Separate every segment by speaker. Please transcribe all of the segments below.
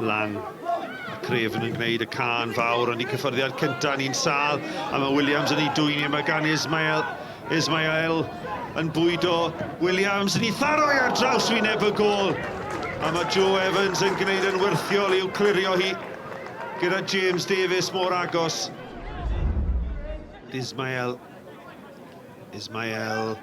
Speaker 1: Lan a Craven yn gwneud y cân fawr ond i cyffyrddiad cyntaf ni'n sâl a mae Williams yn ei dwyn i mae gan Ismael Ismael yn bwydo Williams yn ei tharo i ar draws wyneb y gôl a mae Joe Evans yn gwneud yn wyrthiol i'w clirio hi gyda James Davies mor agos. Ismael Ismael,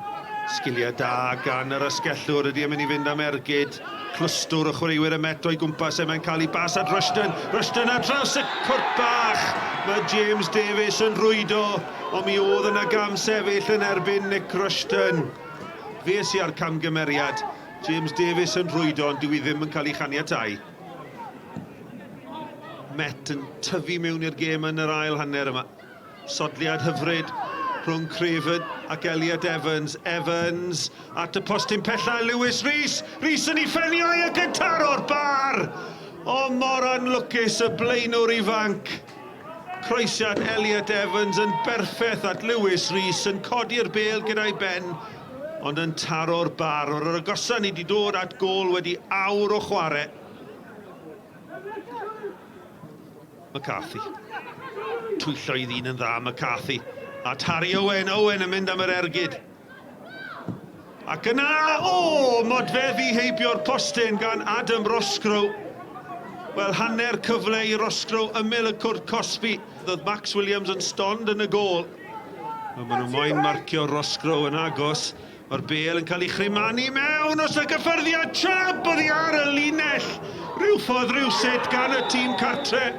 Speaker 1: sgiliau da gan yr asgellwr, ydy e'n mynd i fynd am ergyd? Clwstwr o chwaraewyr y Met o'i gwmpas e, mae'n cael ei bas at Rushton. Rushton ar draws y cwrt bach! Mae James Davies yn rwydo, ond mi oedd yna gam sefyll yn erbyn Nick Rushton. Fe sy â'r camgymeriad. James Davies yn rwydo, ond dyw i ddim yn cael ei chaniatau. Met yn tyfu mewn i'r gêm yn yr ail hanner yma. Sodliad hyfryd rhwng Craven ac Elliot Evans. Evans at y postyn pella, Lewis Rees. Rees yn ei phenio i ac yn taro'r bar! O, mor anlwcus y blaenwr ifanc. Croesiad Elliot Evans yn berffeth at Lewis Rees yn codi'r bêl gyda'i ben, ond yn taro'r bar. O'r agosa ni wedi dod at gôl wedi awr o chwarae. McCarthy. Twyllo i ddyn yn dda, McCarthy. At Harry Owen, Owen yn mynd am yr ergyd. Ac yna, o, modfeddi heibio'r postyn gan Adam Roscrow. Wel, hanner cyfle i Roscrow ymyl y cwrt cosbi. Doedd Max Williams yn stond yn y gôl. Wel, maen nhw moyn marcio Roscrow yn agos. Mae'r bêl yn cael ei chrymanu mewn os y gyffyrddiad Chubb oddi ar y linell. Rhyw ffordd rhywsut gan y tîm cartre.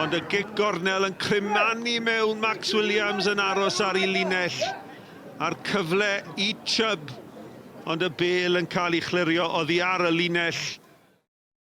Speaker 1: Ond y gic gornel yn crymanu mewn Max Williams yn aros ar ei linell. A'r cyfle i Chubb. Ond y bêl yn cael ei chlirio oddi ar y linell.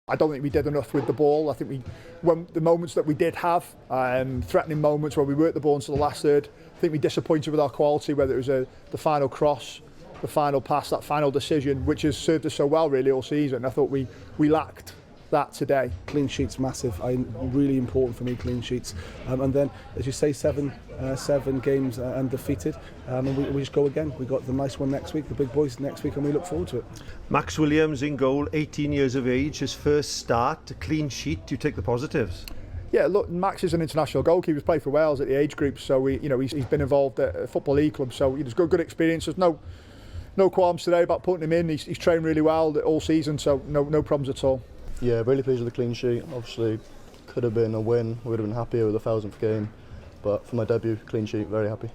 Speaker 2: I don't think we did enough with the ball. I think we, when the moments that we did have, um, threatening moments where we worked the ball into the last third, I think we disappointed with our quality, whether it was a, the final cross, the final pass, that final decision, which has served us so well really all season. I thought we, we lacked that today.
Speaker 3: Clean sheets massive, I, really important for me, clean sheets. Um, and then, as you say, seven, uh, seven games uh, undefeated, um, and we, we just go again. We got the nice one next week, the big boys next week, and we look forward to it.
Speaker 1: Max Williams in goal, 18 years of age, his first start, a clean sheet. Do you take the positives?
Speaker 2: Yeah, look, Max is an international goalkeeper. He's played for Wales at the age group, so we, you know, he's, he's been involved at a football league club, so he's got good experience. There's no, no qualms today about putting him in. He's, he's trained really well all season, so no, no problems at all.
Speaker 4: Yeah, really pleased with the clean sheet. Obviously, could have been a win. We would have been happier with a thousandth game, but for my debut, clean sheet, very happy.